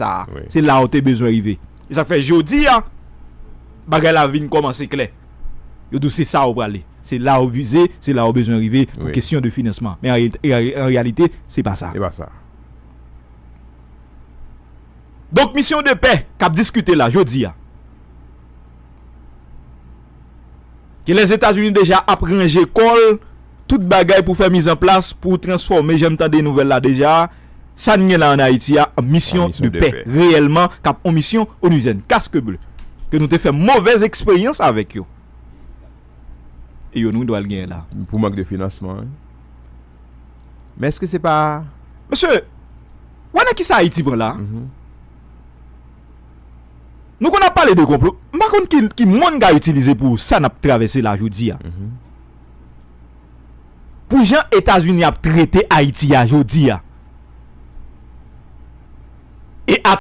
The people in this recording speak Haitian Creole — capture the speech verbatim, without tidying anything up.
sa a. Se la ou te bezwen rive. E sa k fè jodi a, bagay la vin kòmanse klè. Yo di w se sa ou prale. Se la ou vize, se la ou bezwen rive pou kesyon de finansman. Men an reyalite, se pa sa. Se pa sa. Donk, misyon de pè k ap diskite la jodi a, ke Lèzetazini deja ap ranje kò l, tout bagay pou fè mizanplas, pou transfòme, jan m tande nouvèl la deja, sa n gen la ann Ayiti a, an misyon de pè, reyèlman, k ap on misyon onuzyèn, kask ble, ke nou te fè movèz eksperyans avèk yo. E yo nou dwa l genyen la. Pou mank de finansman, wi. Men èske se pa... Mesye, w wè nan kisa Ayiti pran la? Nou konn ap pale de konplo. M pa konn ki, ki mo n ka itilize pou sa n ap travèse la jodi a. Pou jan Etazini ap trete Ayiti a jodi a. E a